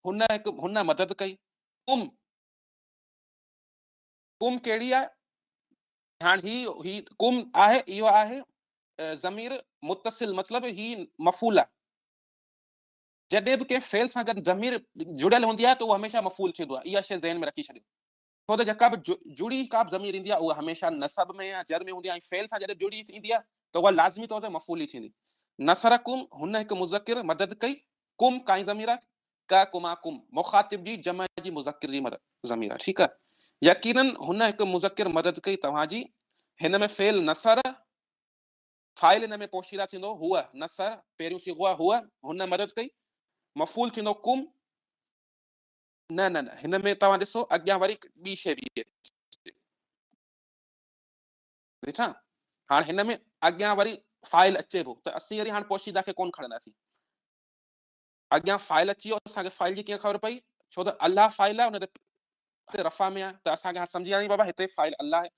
هن هڪ هن مدد ڪئي، قم قم ڪهڙي آهي؟ هاڻ هي هي قم آهي اهو آهي ضمير متصل مطلب هي مفعول آهي. جڏهن به ڪنهن فعل سان گڏ ضمير جڙيل هوندي آهي ته اهو هميشه مفعول ٿيندو آهي. اها شيء ذهن ۾ رکي ڇڏيو. ڇو ته جيڪا به جڙي ڪا به ضمير ايندي آهي اها هميشه نصب ۾ يا جر ۾ هوندي آهي ۽ فعل سان جڏهن جڙي ايندي آهي ته اها لازمي طور تي مفعول ئي ٿيندي. نصرڪم هن هڪ مذڪر مدد ڪئي، ڪم ڪائين ضمير آهي، ڪ ڪما ڪم مخاطب جي جمع جي مذڪر جي ضمير آهي ٺيڪ آهي. يقيناً هن هڪ مذڪر مدد ڪئي توهان جي، هن ۾ فعل نصر فاعل هن ۾ پوشيده ٿيندو هو نصر پهريون صيغو آهي هو هن مدد ڪئي مفعول ٿيندو ڪم نه نه نه هن ۾ توهان ڏسو اڳيان وري ٻي شيء به ڏٺا هاڻ هن ۾ اڳيان وري فاعل اچي ٿو ته اسين وري هاڻ پوشيده کي ڪون کڻنداسين اڳيان فاعل اچي ويو اسان کي فاعل جي ڪيئن خبر پئي ڇو ته الله فاعل آهي ان تي رفع ۾ آهي ته اسان کي هاڻ سمجهي آئي بابا هتي فاعل الله آهي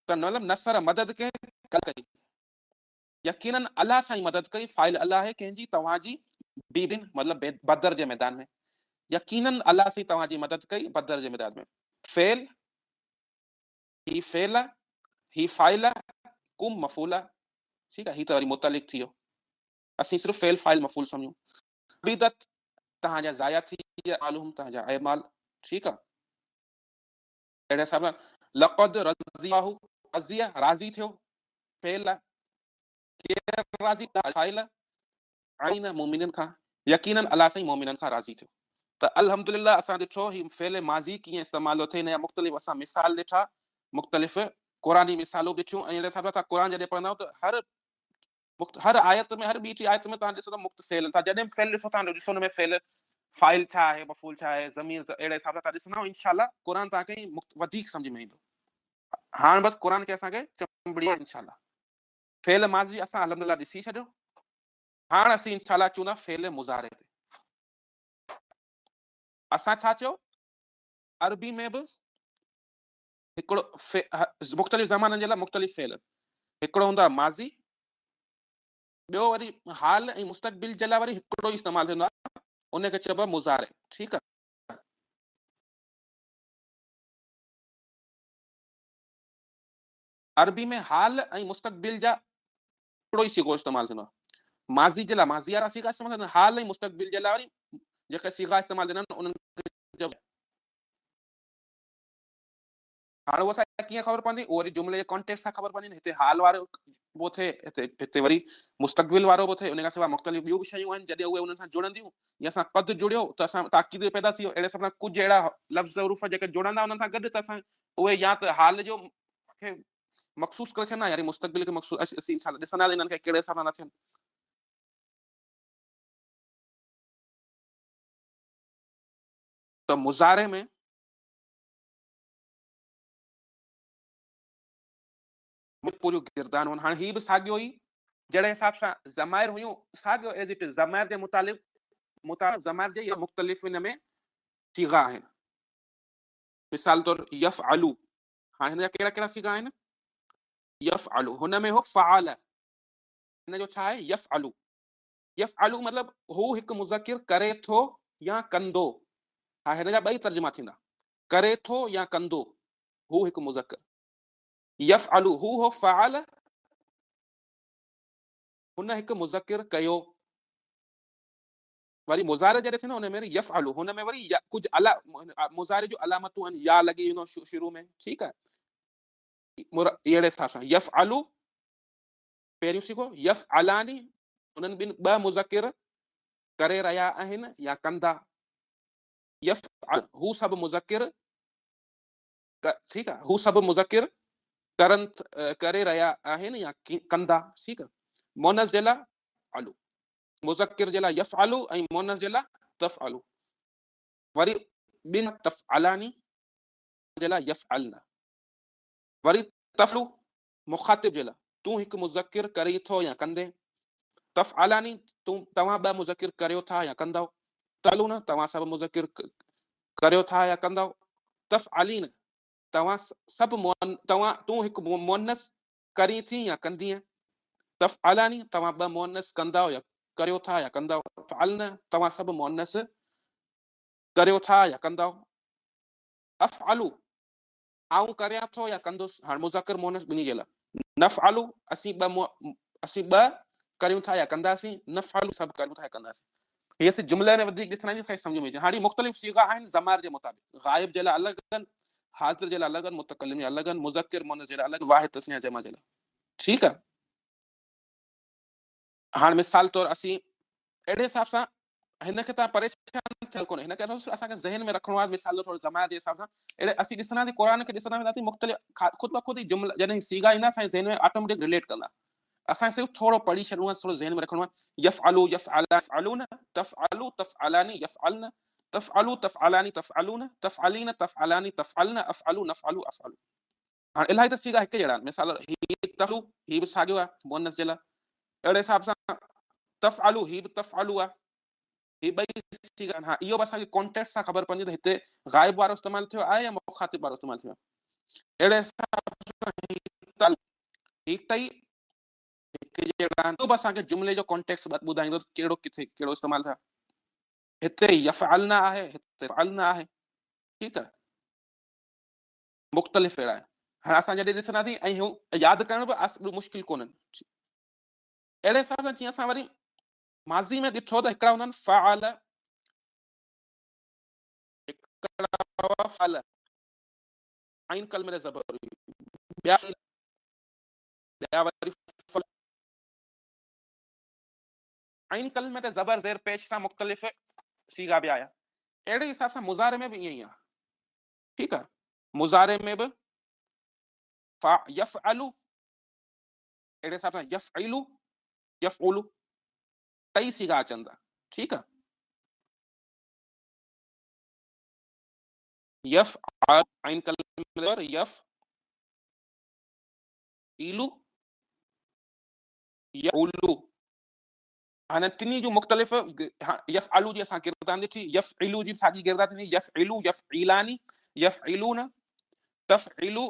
ته مطلب نصر مدد ڪنهن ڪل ڪئي يقيناً الله سائين مدد ڪئي فاعل الله آهي ڪنهن جي توهان جي بي مطلب بدر جي ميدان ۾ يقيناً الله سائين توهان جي مدد ڪئي بدر جي ميدان ۾ فعل هي فعل آهي هي فاعل آهي ڪم مفعول آهي ٺيڪ آهي هي ته وري متعلق ٿي ويو اسين صرف فعل فاعل مفعول سمجهون. عبيدت توهان جا ضايع ٿي ويا اعمالهم توهان جا اعمال ٺيڪ آ اهڙي حساب سان لقد رضي الله رضي راضي ٿيو فعل آ ڪير راضي فاعل عين مؤمنن کان يقينا الله سائين مؤمنن کان راضي ٿيو ته الحمدلله اسان ڏٺو هي فعل ماضي ڪيئن استعمال ٿو ٿئي ان جا مختلف اسان مثال ڏٺا مختلف قرآني مثالون به ڏٺيون ۽ اهڙي حساب سان اسان قرآن جڏهن پڙهندا آهيون ته هر هر آيت ۾ هر ٻي ٽي آيت ۾ توهان ڏسو ته مخت فعل توهان جڏهن به فعل ڏسو توهان ڏسو ان ۾ فعل فاعل ڇا آهي مفعول ڇا آهي ضمير اهڙي حساب سان توهان ڏسندا انشاء الله قرآن توهان کي وڌيڪ سمجھ ۾ ايندو هاڻ بس قرآن کي اسان کي چنبڙي انشاء الله فعل ماضي اسان الحمدلله ڏسي ڇڏيو هاڻ اسين انشاء الله اچون ٿا فعل مضارع تي اسان ڇا چيو عربي ۾ به هڪڙو مختلف زمانن جي لاء مختلف فعل هڪڙو هوندو آهي ماضي ٻيو وري حال ۽ مستقبل جي لاء وري هڪڙو ئي استعمال ٿيندو آهي ان کي چئبو آهي مضارع ٺيڪ آهي عربي ۾ حال ۽ مستقبل جا هڪڙو ئي صيغو استعمال ٿيندو آهي ماضي جي لاء ماضي وارا صيغا استعمال ٿيندا آهن حال ۽ مستقبل جي لاء وري جيڪي صيغا استعمال ٿيندا آهن انهن کي چئبو هاڻ اهو اسان کي ڪيئن خبر پوندي؟ اهو وري جملي جي ڪانٽيڪسٽ سان خبر پوندي نه هتي حال وارو به ٿئي هتي هتي وري مستقبل وارو به ٿئي ان کان سواء مختلف ٻيون به شيون آهن جڏهن اهي انهن سان جڙنديون جيئن اسان قد جڙيو ته اسان تاڪيد به پيدا ٿي ويو اهڙي حساب سان ڪجهه اهڙا لفظ حروف جيڪي جڙندا انهن سان گڏ ته اسان اهي يا ته حال جو کي مخصوص ڪري ڇڏندا يعني مستقبل کي مخصوص اسين انشاء الله ڏسنداسين انهن کي ڪهڙي حساب سان ٿا ٿين. ته مضارع ۾ پوريون گردان هن هاڻي هي به ساڳيو ئي جهڙي حساب سان ضمائر هيون ساڳيو ايز it از ضمائر جي متعلق متعلق ضمائر جي مختلف ان ۾ صيغا آهن مثال طور يفعلو هاڻي هن جا ڪهڙا ڪهڙا صيغا آهن يفعلو هن ۾ هو فعل هن جو ڇا آهي يفعلو. يفعل مطلب هو هڪ مذڪر ڪري ٿو يا ڪندو. ها هن جا ٻئي ترجما ٿيندا. ڪري ٿو يا ڪندو هو هڪ مذڪر. يفعل هو هو فعل هن هڪ مذڪر ڪيو. وري مضارع جڏهن ٿيندو ان ۾ وري يفعل هن ۾ وري ڪجهه الا مضارع جون علامتون آهن يا لڳي ويندو شروع ۾ ٺيڪ آهي. اهڙي حساب سان يفعل پهريون صيغو يفعلان انهن ٻن ٻه مذڪر ڪري رهيا آهن يا ڪندا. يفعل هو سڀ مذڪر ٺيڪ آهي هو سڀ مذڪر ڪرن ڪري رهيا آهن يا ڪندا ٺيڪ آهي. مؤنث جي لاء علو مذڪر جي لاء يفعلو ۽ مؤنث جي لاء تفعلو. وري ٻن تفعلاني جي لاء يفعلن. وري تفعلو مخاطب جي لاء تون هڪ مذڪر ڪرين ٿو يا ڪندين. تفعلاني تون توهان ٻه مذڪر ڪريو ٿا يا ڪندؤ. تفعلون توهان سڀ مذڪر ڪريو ٿا يا ڪندؤ. تفعلين توهان سڀ توهان تون هڪ مؤنث ڪرين ٿي يا ڪندينء. تفعلاني توهان ٻه مؤنث ڪندؤ يا ڪريو ٿا يا ڪندؤ. تفعلن توهان سڀ مؤنث ڪريو ٿا يا ڪندؤ. افعلو آئون ڪريان ٿو يا ڪندس، هاڻ مذڪر مؤنث ٻنهي جي لاء. نفعل اسين ٻه اسين ٻه ڪريون ٿا يا ڪنداسين، نفعل سڀ ڪريون ٿا يا ڪنداسين. هي اسين جملي ۾ وڌيڪ ڏسڻ ايندي اسان کي سمجهه ۾ اچي. هاڻي مختلف صيغا آهن ضمائر جي مطابق. غائب جي لاء الڳ آهن، حاضر جي لاء الڳ آهن، متڪلم جي لاء الڳ آهن، مذڪر مؤنث جي لاء الڳ، واحد تثنيه جمع جي لاء. ٺيڪ آهي. هاڻ مثال طور اسين اهڙي حساب سان هن کي تان پريشان ٿيل ڪونهي هن کي اسان کي ذهن ۾ رکڻو آهي مثال طور ضمائر جي حساب سان اهڙي اسين ڏسنداسين قرآن کي ڏسندا وينداسين مختلف خود بخود ئي جملا جڏهن صيغا ايندا اسان جي ذهن ۾ آٽوميٽڪ رليٽ ڪندا اسان صرف ٿورو پڙهي ڇڏڻو آهي ٿورو ذهن ۾ رکڻو آهي يفعلو يفعل يفعلون تفعلو تفعلان يفعلن تفعلو تفعلان تفعلون تفعلين تفعلان تفعلن افعلو نفعلو افعلو هاڻ الاهي ته صيغا هڪ جهڙا آهن مثال هي تفعلو هي به ساڳيو آهي مؤنث جي لاء اهڙي حساب سان تفعلو هي به تفعلو آهي هي ٻئي صيغا آهن. ها اهو به اسان کي ڪانٽيڪسٽ سان خبر پوندي ته هتي غائب وارو استعمال ٿيو آهي يا مخاطب وارو استعمال ٿيو آهي. اهڙي حساب سان هي تل هي ٽئي هڪ جهڙا آهن. اهو به اسان کي جملي جو ڪانٽيڪسٽ ٻڌائيندو ته ڪهڙو ڪٿي ڪهڙو استعمال ٿيو آهي. هتي يفعلنا آهي هتي فعلنا آهي ٺيڪ آهي. مختلف اهڙا آهن. هاڻ اسان جڏهن ڏسنداسين ۽ هو ياد ڪرڻ به مشڪل ڪونهن. اهڙي حساب سان جيئن اسان وري ماضي ۾ ڏٺو ته هڪڙا هوندا آهن فعل هڪڙا هئا فعل عين ڪلمه تي زبر هئي ٻيا ٻيا وري فعل عين ڪلمه تي زبر زير پيش سان مختلف صيغا به آيا. اهڙي حساب سان مضارع ۾ به ائين ئي آهي. ٺيڪ آهي مضارع ۾ به فا يفعل اهڙي حساب سان يفعل يفعل ٽئي صيغا اچن ٿا ٺيڪ آهي يف عين ڪلمه يف عيلو يعلو هاڻي ٽنهي جون مختلف يفعلو جي اسان گردان ڏٺي، يفعلو جي به ساڳي گردان ٿيندي، يفعلو، يفعلاني، يفعلون، تفعلو،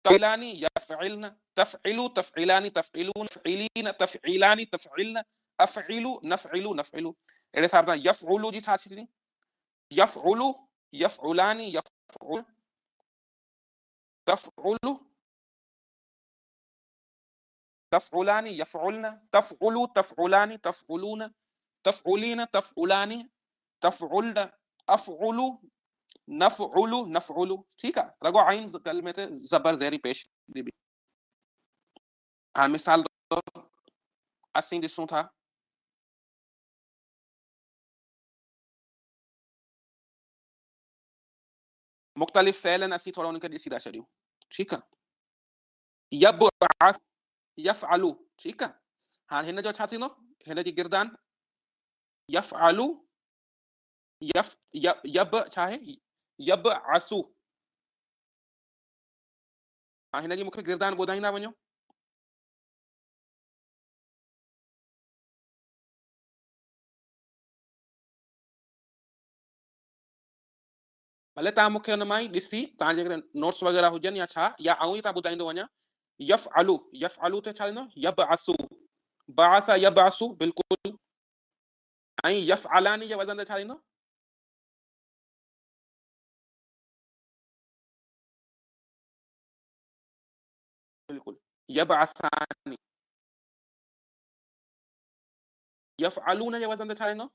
تفعلاني، يفعلن، تفعلو، تفعلاني، تفعلون، تفعلين، تفعلاني، تفعلن، افعلو، نفعلو، نفعلو. اهڙي حساب سان يفعلو جي ڇا ٿيندي؟ يفعلو، يفعلاني، يفعلون، تفعلو، تفعلان يفعلن تفعلو تفعلان تفعلون تفعلين تفعلان تفعلن افعلو نفعلو نفعلو ٺيڪ آ رڳو عين ڪلمي تي زبر زيري پيش ڏبي. هاڻ مثال طور اسين ڏسون ٿا مختلف فعل آهن اسين ٿورو ان کي ڏسي ٿا ڇڏيون ٺيڪ آ. يبعث يفعل ٺيڪ آ هاڻ هن جو ڇا ٿيندو هن جي گردان يفعل يف يب ڇا آهي يبعث هاڻ هن جي مونکي گردان ٻڌائيندا وڃو. ڀلي توهان مون کي ان مان ئي ڏسي توهان جيڪڏهن نوٽس وغيره هجن يا ڇا يا آئون ئي توهان ٻڌائيندو وڃان يفعلو يفعلو تي ڇا ٿيندو يبعثو بعث يبعثو بلڪل. ۽ يفعلاني جي وزن تي ڇا ٿيندو؟ بلڪل يبعثاني. يفعلون جي وزن تي ڇا ٿيندو؟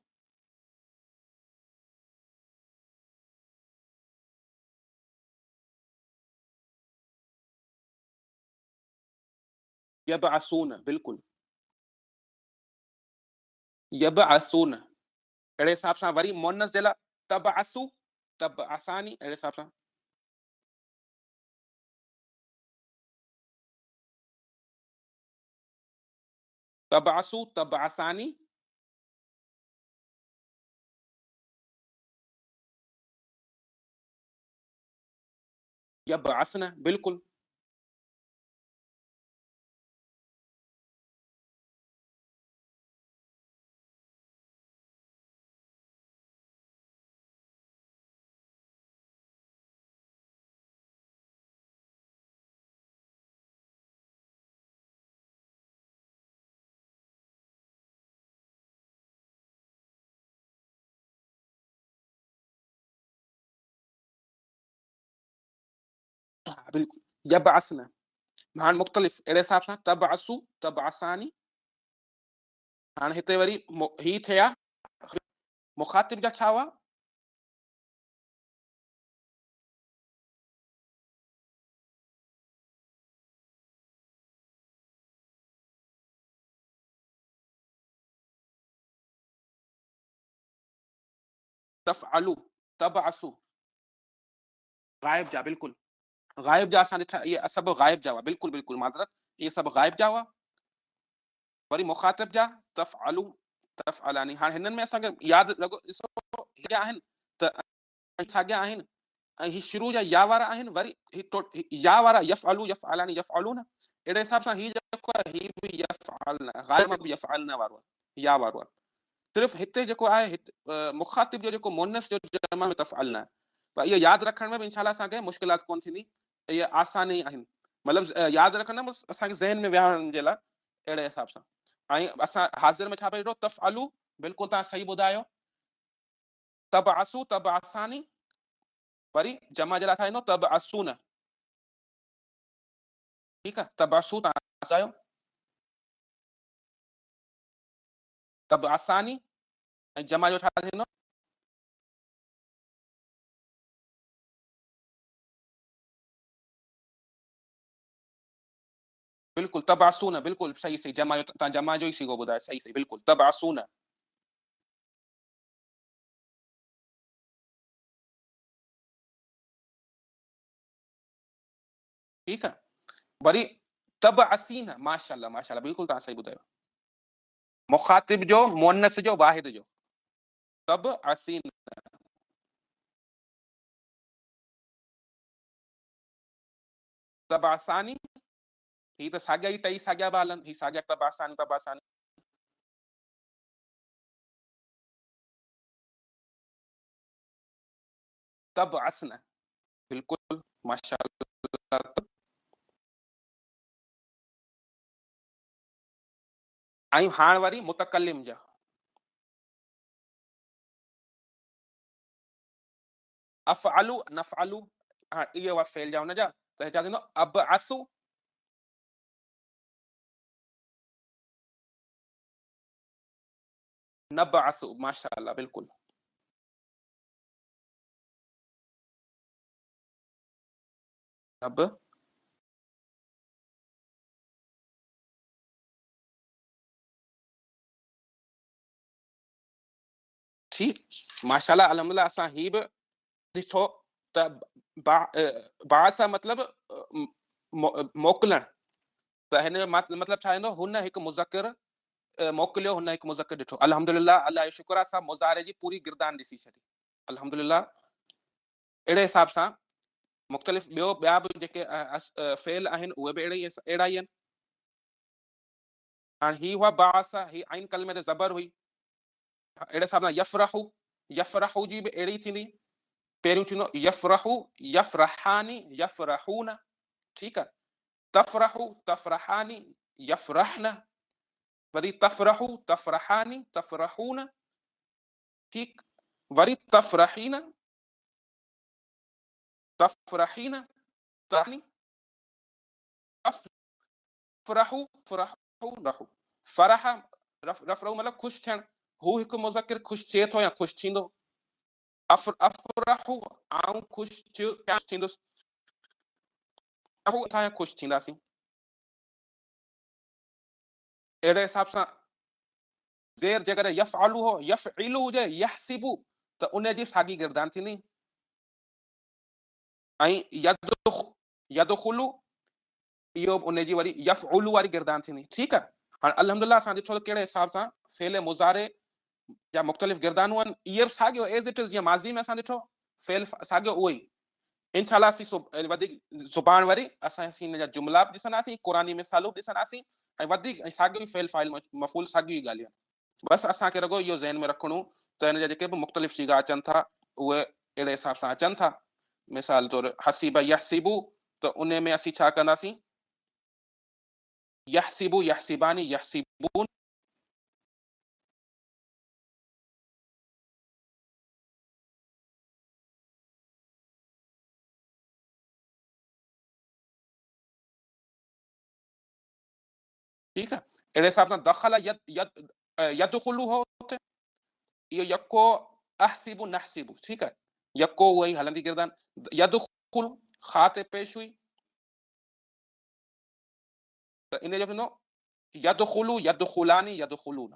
يبعثون بلڪل يبعثون. اهڙي حساب سان وري مؤنث جي لاء تبعث تبعثاني اهڙي حساب سان. تبعث تبعثاني. يبعثن بلڪل. ها بلڪل يبعثن. هاڻ مختلف اهڙي حساب سان تبعث تبعثاني. هاڻ هتي وري هي ٿيا مخاطب جا ڇا هئا؟ تفعلو تبعثو. غائب جا بلڪل غائب جا اسان ڏٺا اهي سڀ غائب جا هئا. بلڪل بلڪل معذرت اهي سڀ غائب جا هئا. وري مخاطب جا تفعلو تفعلاني. هاڻ هنن ۾ اسان کي ياد لڳو ڏسو هي آهن ته ساڳيا آهن ۽ هي شروع جا يا وارا آهن وري هي يا وارا يفعلو يفعلاني يفعلون. اهڙي حساب سان هي جيڪو آهي هي به يفعلن غائب به يفعلن وارو آهي يا وارو آهي. صرف هتي جيڪو آهي مخاطب جو جيڪو مؤنث جو جمع ۾ تفعلن آهي. ته اهو ياد رکڻ ۾ به انشاء الله اسان کي مشڪلات ڪونه ٿيندي. اهي آسان ئي آهن مطلب ياد رکڻ نه بس اسان کي ذهن ۾ ويهارڻ جي لاء اهڙي حساب سان. ۽ اسان حاضر ۾ ڇا پئي ڏٺو تفعلو بلڪل توهان صحيح ٻڌايو. تبعثو تبعثاني وري جمع جي لاء ڇا ايندو تبعثون. ٺيڪ آهي تبعثو توهان ٻڌايو تبعثاني ۽ جمع جو ڇا ٿيندو؟ بلڪل تبعثون بلڪل صحيح صحيح جمع جو توهان جمع جو ئي صيغو ٻڌايو صحيح صحيح بلڪل تبعثون. ٺيڪ آ وري تبعثين ماشاءالله ماشاءالله بلڪل توهان صحيح ٻڌايو. مخاطب جو مؤنث جو واحد جو تبعثين. تبعثاني هي ته ساڳيا ئي ٽئي ساڳيا به هلن هي ساڳيا تبعثاني تبعثاني. تبعثن بلڪل ماشاءالله. ۽ هاڻ وري متڪلم جا. افعلو نفعلو هاڻ اهي هئا فعل جا ان جا ته ڇا ٿيندو ابعث نبعث ماشاءالله بلڪل. نب ٺيڪ ماشاءالله الحمدلله اسان هي به ڏٺو ته باعث مطلب موڪلڻ ته هن جو مطلب ڇا ٿيندو هن هڪ مذڪر موڪليو هن هڪ مذڪر ڏٺو. الحمدلله الله جو شڪر آهي اسان مضارع جي پوري گردان ڏسي ڇڏي الحمدلله. اهڙي حساب سان مختلف ٻيو ٻيا به جيڪي فعل آهن اهي به اهڙي اهڙا ئي آهن. هاڻ هي هئا باعث هي عين ڪلمي تي زبر هئي. اهڙي حساب سان يفرح يفرح جي به اهڙي ٿيندي. پهريون ٿيندو يفرح يفرحاني يفرحون ٺيڪ آهي. تفرح تفرحاني يفرحن وري تفرح تفرحاني تفرحون. ٺيڪ وري تفرحين تفرحين تعني افرحو فرحو رحو فرح رفرحو مطلب خوش ٿيڻ هو هڪ مذڪر خوش ٿئي ٿو يا خوش ٿيندو افرحو آئون خوش ٿيو ٿيندس ٿا يا خوش ٿينداسين اهڙي حساب سان زير جيڪڏهن يفعلو هو يفعلو هجي يحسبو ته ان جي ساڳي گردان ٿيندي ۽ يدخلو اهو به ان جي وري يفعلو واري گردان ٿيندي. ٺيڪ آهي هاڻي الحمدلله اسان ڏٺو ته ڪهڙي حساب سان فعل مضارع جا مختلف گردانون آهن اهي به ساڳيو ايز it از جيئن ماضي ۾ اسان ڏٺو فعل ساڳيو اهو ئي انشاء الله اسين وڌيڪ سڀاڻ وري اسان اسين ان جا جملا به ڏسنداسين قرآني مثالون به ڏسنداسين ۽ وڌيڪ ۽ ساڳيو ئي فعل فاعل مفعول ساڳيون ئي ڳالهيون آهن بس اسان کي رڳو اهو ذهن ۾ رکڻو ته ان جا جيڪي به مختلف صيغا اچن ٿا اهي اهڙي حساب سان اچن ٿا مثال طور حسيب يحسبو ته ان ۾ اسين ڇا ڪنداسين يحسبو يحسباني يحسبون ٺيڪ آ اهڙي حساب سان دخل يد يد يدخلو هو اتي اهو يڪو احسب نحسب ٺيڪ آ يڪو اهو ئي هلندي گردان يدخل خا تي پيش هئي ته ان جو ٿيندو يدخلو يدخلاني يدخلون.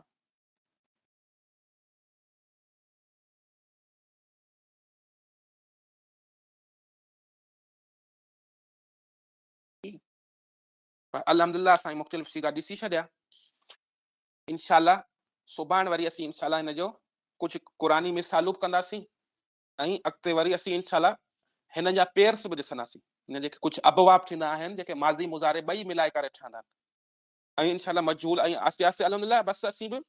الحمدلله اسان مختلف صيغا ڏسي ڇڏيا انشاء الله سڀاڻ وري اسين انشاء الله هن جو ڪجهه قرآني مثالون به ڪنداسين ۽ اڳتي وري اسين انشاء الله هن جا پيرس به ڏسنداسين هن جيڪي ڪجهه ابواب ٿيندا آهن جيڪي ماضي مضارع ٻئي ملائي ڪري ٺهندا آهن ۽ انشاء الله مجهول ۽ آهستي آهستي الحمدلله بس اسين به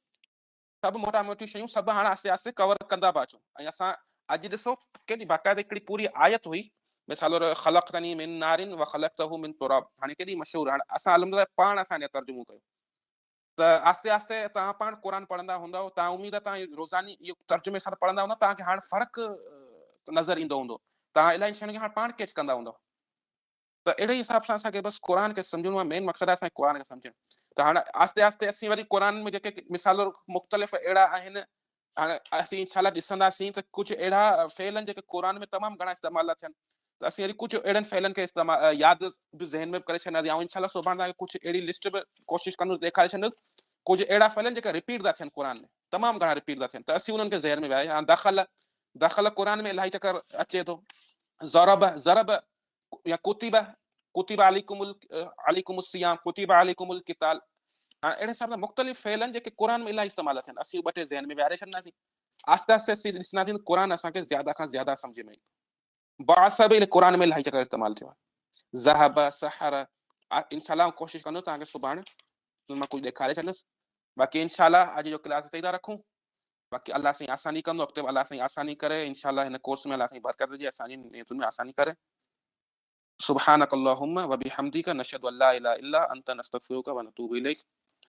سڀ موٽا موٽيون شيون سڀ هاڻ آهستي آهستي ڪور ڪندا پيا اچون ۽ اسان اڄ ڏسو ڪيڏي باقاعده هڪڙي پوري آيت هئي مثال طور خلقتني من نار وخلقته من تراب هاڻي ڪيڏي مشهور هاڻ اسان الحمدلله پاڻ اسان جو ترجمو ڪيو ته آهستي آهستي توهان پاڻ قرآن پڙهندا هوندؤ توهان اميد آهي توهان روزاني اهو ترجمي سان پڙهندا هوندا توهان کي هاڻ فرق نظر ايندو هوندو توهان الاهي شين کي هاڻ پاڻ ڪيچ ڪندا هوندؤ ته اهڙي حساب سان اسان کي بس قرآن کي سمجهڻو آهي مين مقصد آهي اسان کي قرآن کي سمجهڻ ته هاڻ آهستي آهستي اسين وري قرآن ۾ جيڪي مثال مختلف اهڙا آهن هاڻ اسين انشاء الله ڏسنداسين ته ڪجهه اهڙا فعل آهن جيڪي قرآن ۾ تمام گهڻا استعمال ٿا ٿين ته اسين وري ڪجهه اهڙن فعلن کي استعمال ياد به ذهن ۾ به ڪري ڇڏنداسين ۽ انشاء الله سڀاڻي توهان کي ڪجهه اهڙي لسٽ به ڪوشش ڪندس ڏيکاري ڇڏندس ڪجهه اهڙا فعل آهن جيڪي رپيٽ ٿا ٿين قرآن ۾ تمام گهڻا رپيٽ ٿا ٿين ته اسين انهن کي ذهن ۾ ويهاري هاڻ دخل دخل قرآن ۾ الاهي چڪر اچي ٿو ضرب ضرب يا ڪتب ڪتب عليڪم عليڪم الصيام ڪتب عليڪم القتال هاڻ اهڙي حساب سان مختلف فعل آهن جيڪي قرآن ۾ الاهي استعمال ٿين اسين ٻه ٽي ذهن ۾ ويهاري ڇڏنداسين آهستي آهستي اسين ڏسنداسين قرآن اسان کي زياده کان زياده سمجھ ۾ ايندو بعث به قرآن ۾ الاهي چڪر استعمال ٿيو آهي ذهب سحر انشاء الله ڪوشش ڪندو توهان کي سڀاڻي مان ڪجهه ڏيکاري ڇڏندس باقي انشاء الله اڄ جو ڪلاس اتي ئي ٿا رکون باقي الله سائين آساني ڪندو اڳتي به الله سائين آساني ڪري انشاء الله هن ڪورس ۾ الله سائين برڪت وجهي اسان جي نيتن ۾ آساني ڪري سبحانك اللهم وبحمدك نشهد ان لا اله الا انت نستغفرك ونتوب اليك.